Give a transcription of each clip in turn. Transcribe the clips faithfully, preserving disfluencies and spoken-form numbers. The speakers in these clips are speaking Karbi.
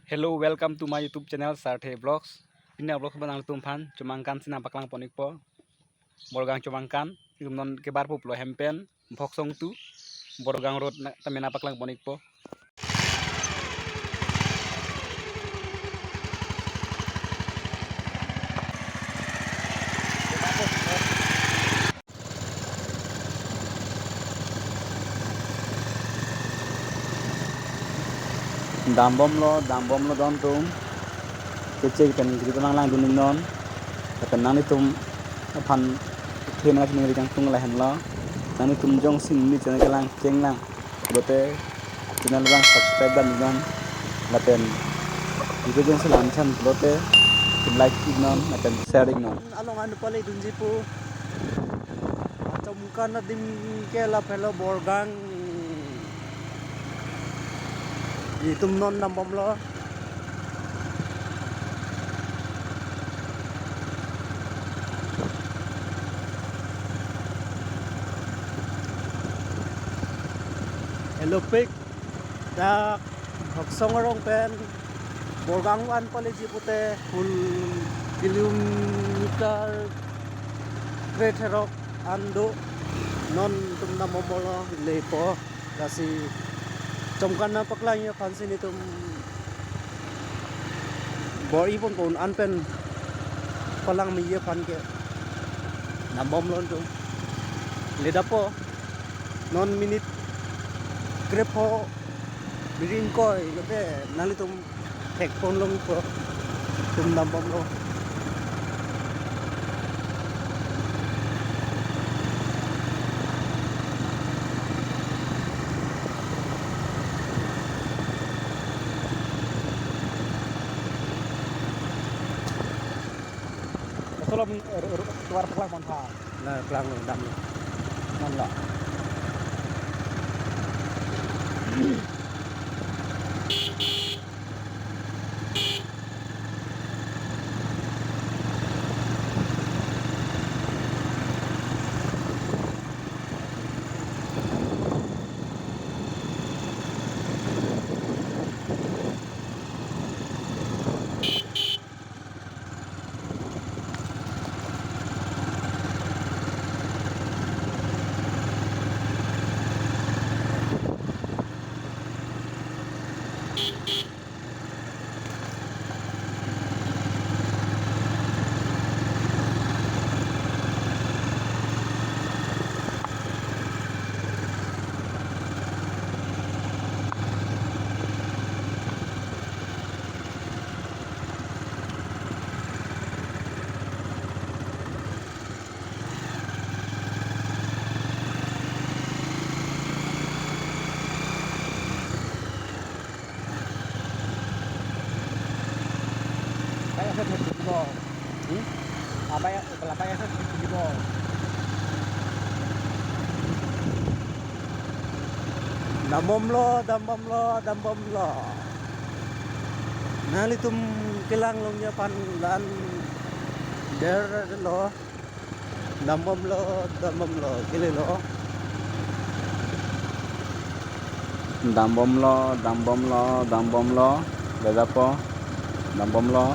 Hello, welcome to my YouTube channel, Sarthe Vlogs. Pini vlog abang nangtum aphan Chomangkan si nangpaklang pon-ikpo. Borgang Chomangkan, itum non kebar puplo hem pen, Bhoksong two, Borgang Road na, tame nangpaklang pon-ikpo. Dambomlo, dambomlo don atum. Kechek pen video nanglang dun-iknon. Lapen nanglitum aphan the nangchiningri kangtung lahenlo. Nanglitum jongsi neli channel kelang chenglang pulote channel abang subscribe dam-iknon. Lapen video jongsi langchan pulote like-iknon lapen share-iknon. Along an pale dunji pu. Chomangkan adim ke lapen lo Borgang. Itum non dambomlo. Helopik dak Bhoksong arong pen Borgang an paleji pute full kilometer kretherok an do. Non itum dambomlo, lepo. Lasi Chomangkan nangpaklangji aphan si netum bor-i ponpo, un an pen palang meji aphan ke. Dambomlo netum. Ledapo. Non minute krepho biri ingkoi lote nanglitum thek ponlongpo, itum dambomlo. Laso along, eh, ru-, ru-, tovar paklang pon tha. La paklanglo, damlo. Non lo. Abang ya, saya belum tiba. Hmm? Abang ya, kalau abang ya, saya belum tiba. Dambomlo, dambomlo, dambomlo. Nanglitum kelang longji aphan la-an derlo. Dambomlo, dambomlo, kelelo. Dambomlo, dambomlo, dambomlo. Ledapo. Dambomlo.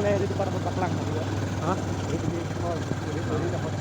Boleh di depan dapat baklang tadi ya. Hah? Jadi, oh, jadi, jadi dapat.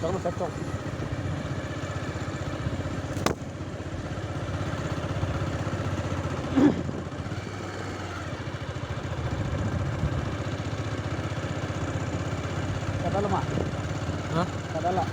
Bang, petok. Kada lo ma? Hah? Kada la.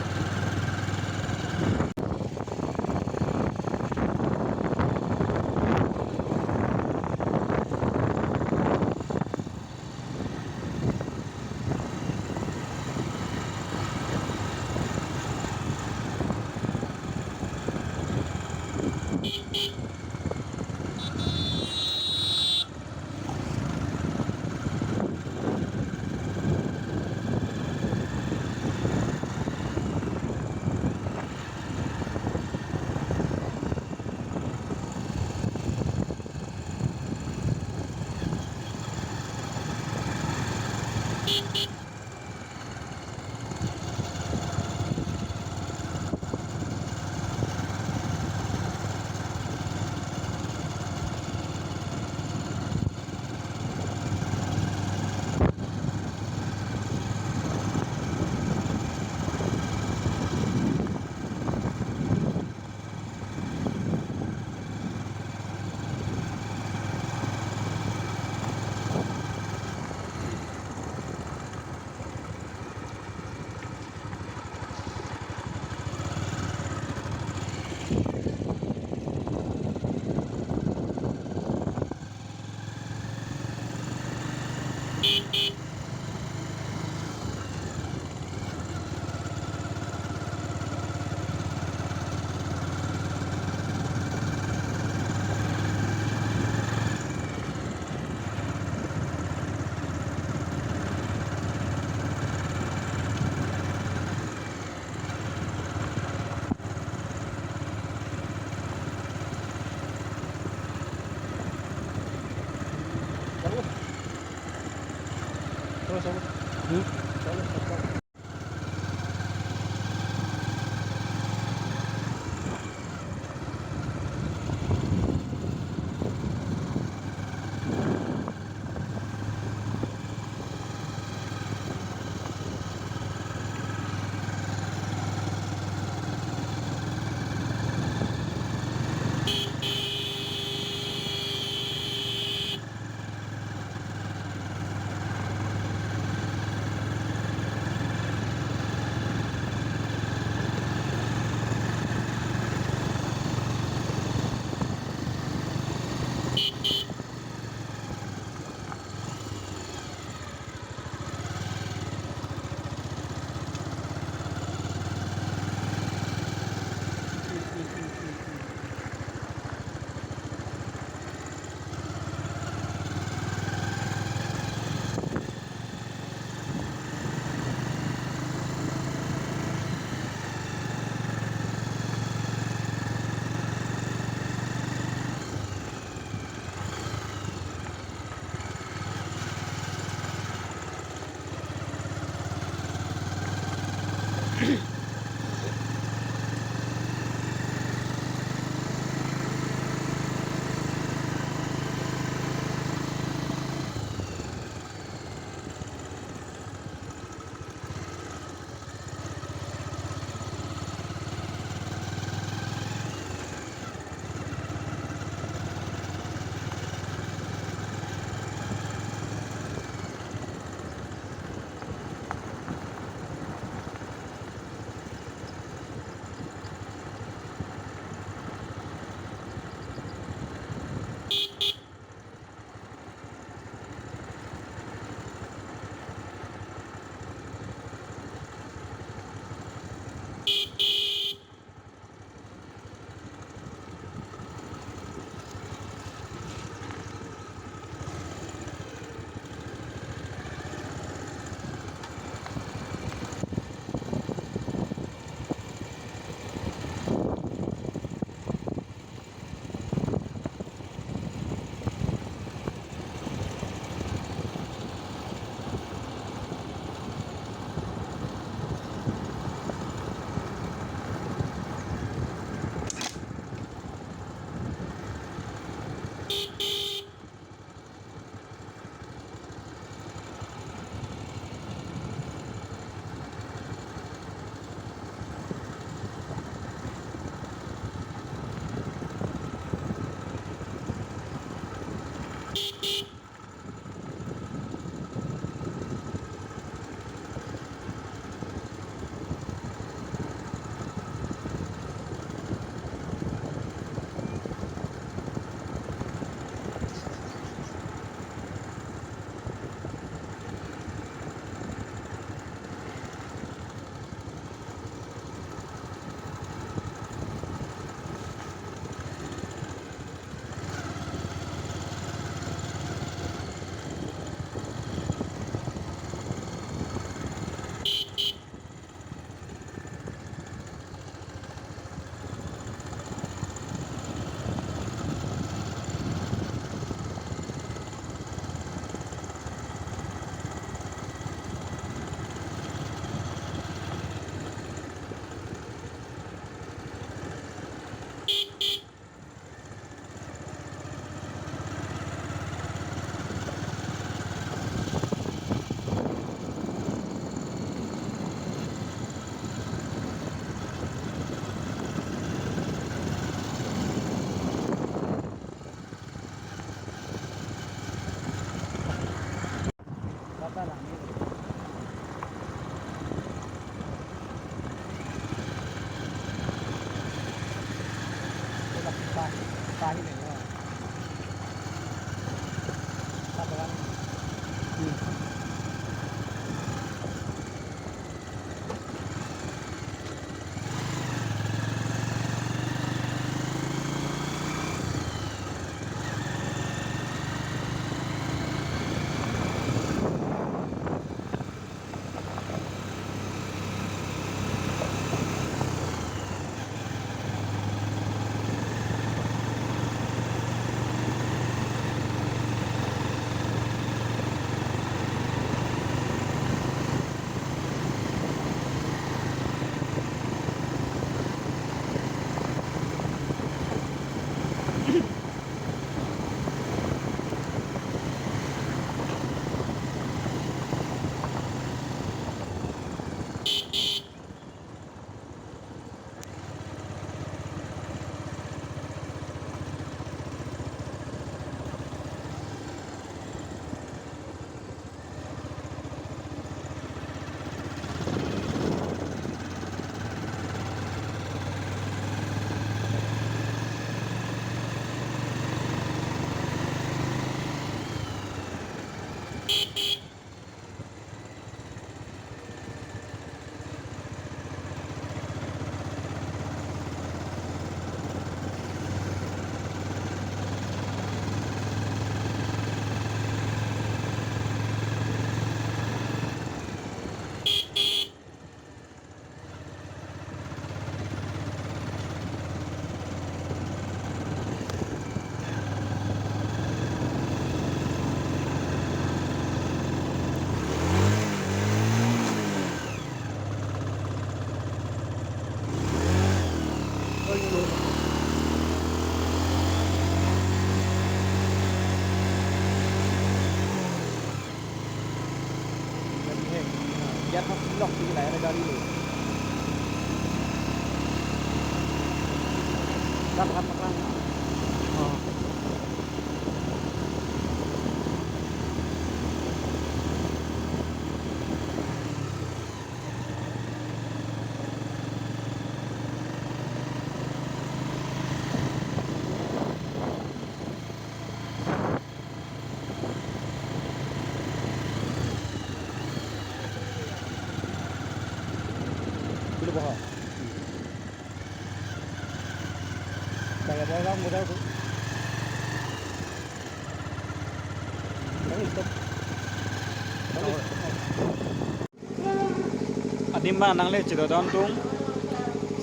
Adim abang nangle chedodun atum.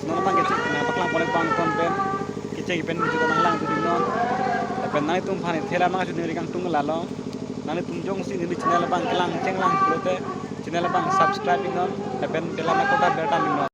Sino abang kechek nangpaklang pon abang ton pen. Kechek pen video nanglang video non. Lapen nanglitum aphan ithela mang video neli kangtung lalo. Nanglitum jongsi neli channel abang kelang chenglang pulote channel abang subscribe non. Lapen bell icon ta berdan non.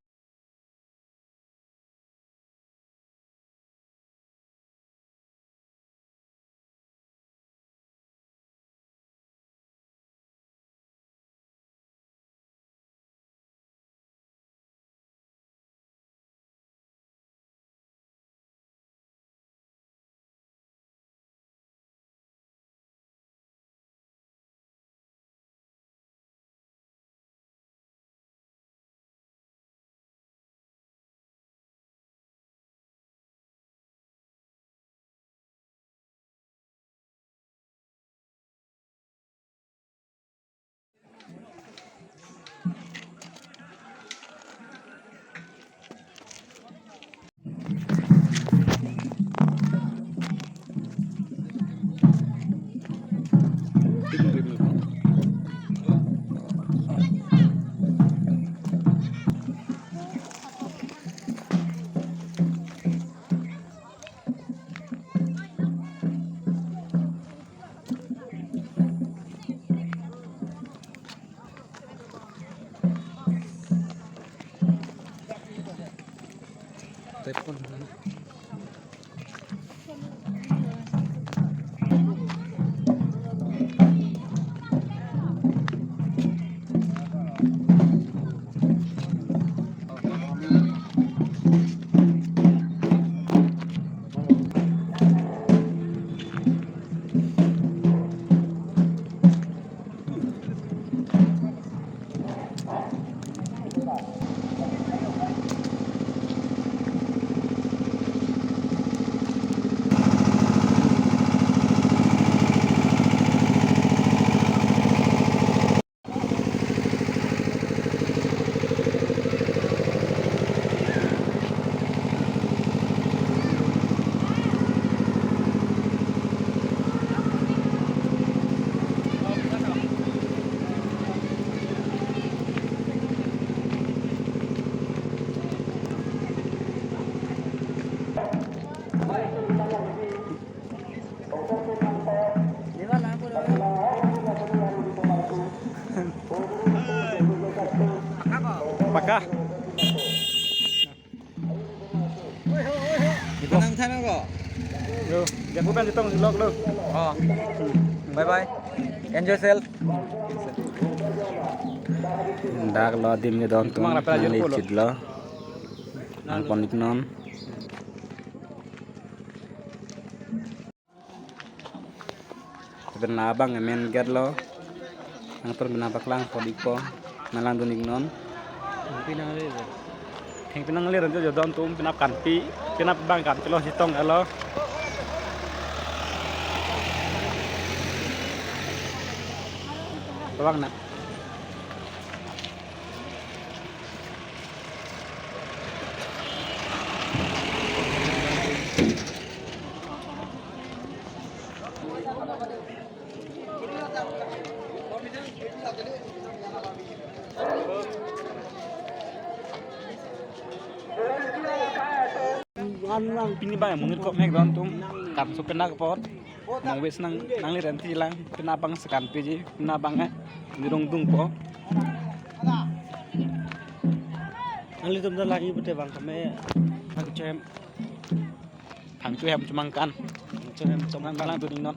Paka. Kita nang sana ko. Lo, jago kan ditong vlog lo. Oh. Bye bye. Enjoy self. Dak lo adim kedodun atum. Tumang rapel aja nangli lo. Chit lo. Nang pon ik non. Lapen labang main gate lo. Nangtum pen nangpaklang pon ikpo. Nanglang dun ik non. Thengpi nanglir. Thengpi nanglir jo jodon atum penap kanpi. Penap abang kanpi lo sitong alo. Abang na. Pini abang monit kok mek don atum kam so penap apot. Mong wes nang nangli renti lang penap abang sekan piji penap abang eh nirong dungpo. Nanglitum ta lagi pute abang kami. Thangchem. Thangchem chomang kan. Thangchem chomang kan. Nanglang dun ik non.